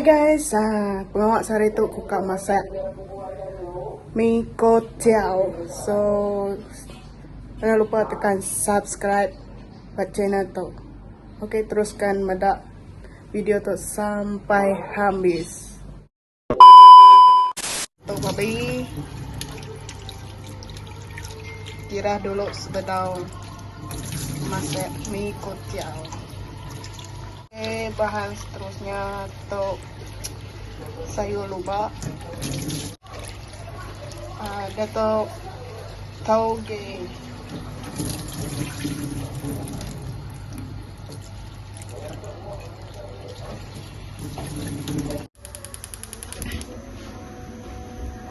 guys, ah pengawa sehari tu ku ka masak mi kotiau. So jangan lupa tekan subscribe ba channel tu. Okay teruskan meda video tu sampai habis. Tu babi Tirah dulu sebedau masak mi kotiau. Okay, bahan seterusnya tu sayur lubak. Uh, dia tu tauge.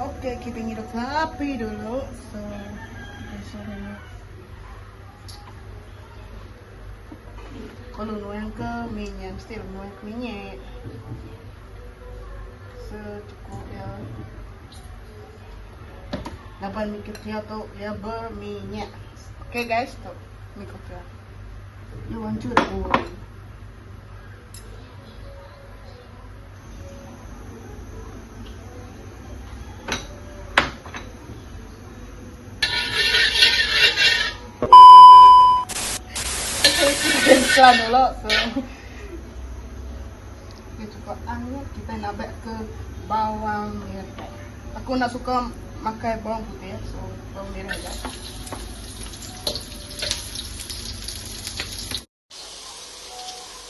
Okay, kita ngirup api dulu. So, so Kalau nuang ke minyak, mesti nuang ke minyak. Secukup ya. Laban mi kecil tu ya berminyak. Okay guys, tu mi kecil. You want to Iklan dulu so. Dia cukup angat kita nak ke bawang merah. Aku nak suka makan bawang putih so bawang merah aja.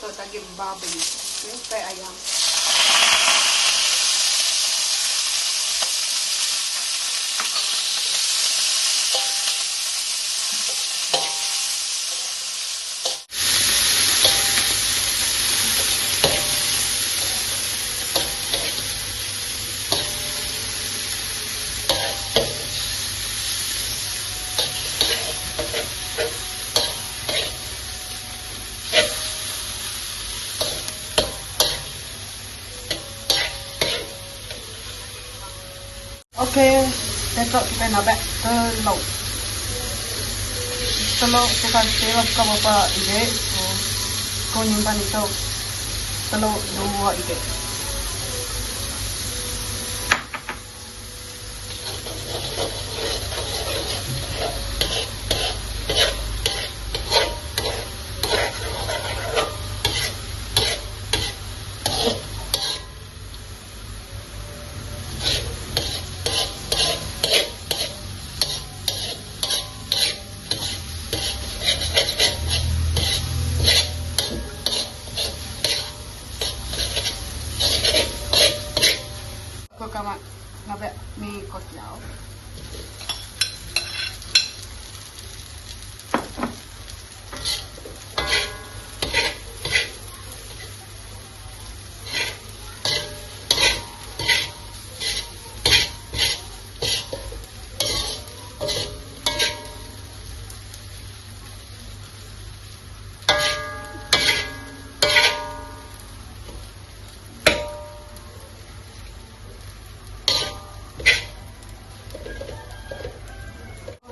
Tu daging babi. Okay, tai ayam. Ok, deka kitai nabak teluk. Teluk suka sila suka berapa ige so ku nyimpan ditu teluk dua ige. Ku ka ngabe mi kotiau.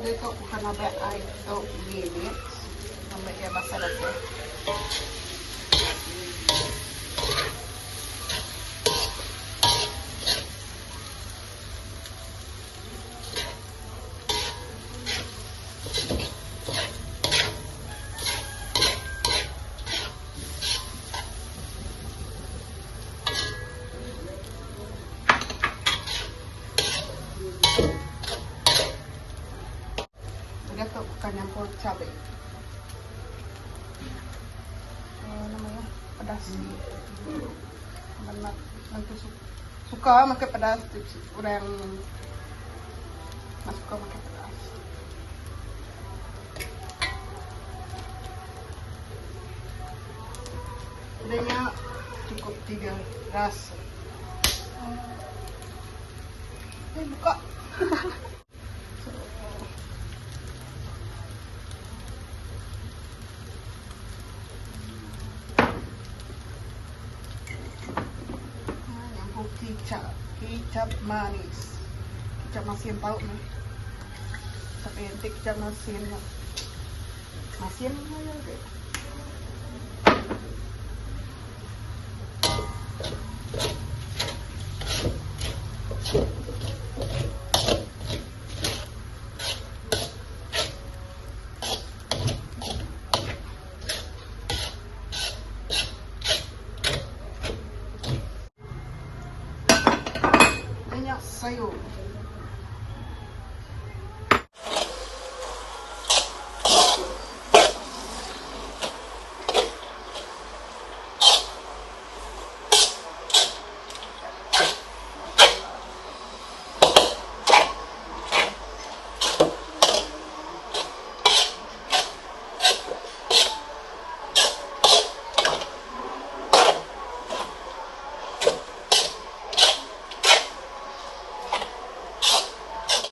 Ditu ku ka nabe ai tu minit ambi iya basah-basah. Udah tu bukan nyampur cabai. Uh, nama ya pedas. Benar. Nanti suka makan pedas orang nak suka makan pedas. Udahnya cukup tiga rasa. Eh, buka. So, nyampur kicap, kicap manis. Kicap masin tau ni. Tapi nanti kicap masin. Masin ya ke? Minyak sayur.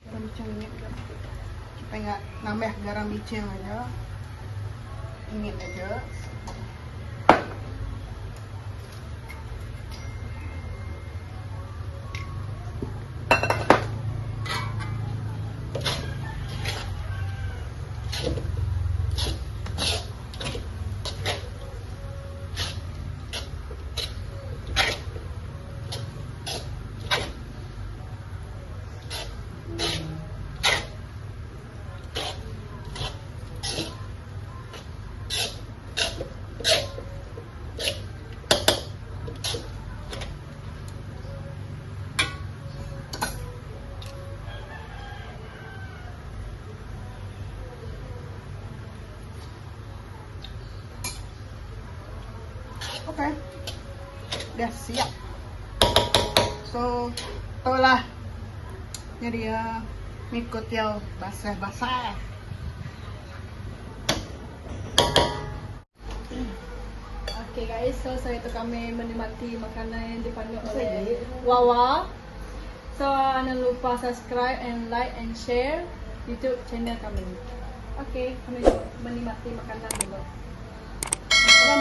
Garam bicing mimit ga. Kitai ga nambah garam bicing aja. Mimit aja. Okay. Dah siap. So, itulah. Ni dia mi kutil basah-basah. Okay guys, so saya tu kami menikmati makanan yang dipandu oleh Wawa. So, jangan lupa subscribe and like and share YouTube channel kami. Okay, kami menikmati makanan dulu. Makan.